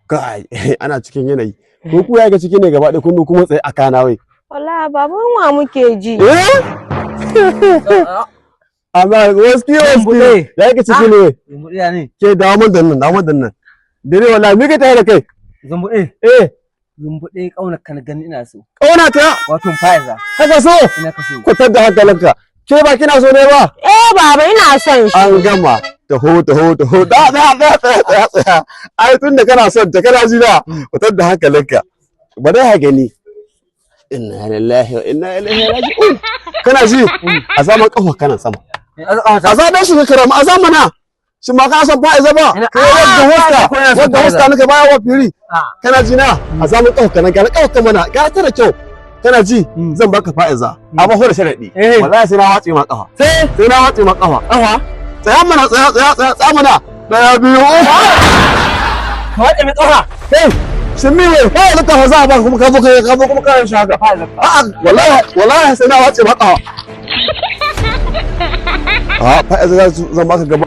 Kai, ana cikin yanayi. Ko ku ya ga ciki ne gaba ɗaya kun kuma tsaye a kana wai? Wallahi, baba, yunwa muke ji. Eh? Amma waski waski. Ya ga ciki ne. Zumbuɗe ne. Ke, dawo mun da nan, dawo mun da nan. Dare wallahi me ka tare da kai? Zumbuɗe. Eh. Zumbuɗe, ƙaunar ka na gani ina so. Kauna ta? Wato Fa'iza. Kaka so? Ina ka so. Kwatar da hankalinka. Ke ba kina so ne ba? Eh baba, ina son shi. An gama. Taho, taho, taho. Da, da, da, tsaya, tsaya, tsaya. Ai tun da kana son ta, kana ji na. Kwatar da hankalinka. Ba dai ha gani. Inna lillahi wa inna ilaihi raji'un. Kana ji? A zaman kafa kana sama. A zaɓen shi ka karama, a zamana. Shin ba ka son Fa'iza ba? Kai wadda hosta, wadda hosta naka baya wa firi. Kana ji na? A zaman kafa kana ga kafa mana, ga ta da kyau. Kana ji? Zan baka Fa'iza. Amma fa da sharadi. Wallahi sai na watse ma kafa. Sai na watse ma kafa. Kafa? Tsaya mana, tsaya, tsaya, tsaya, tsaya mana. Daya, biyu, uku. Ka wace mai kafa. Kai, shin mi wai Fa'iza kafa za a baka kuma ka zo ka zo kuma kana shi haka? A'a, wallahi wallahi sai na watse ma kafa. A Fa'iza zan baka gaba.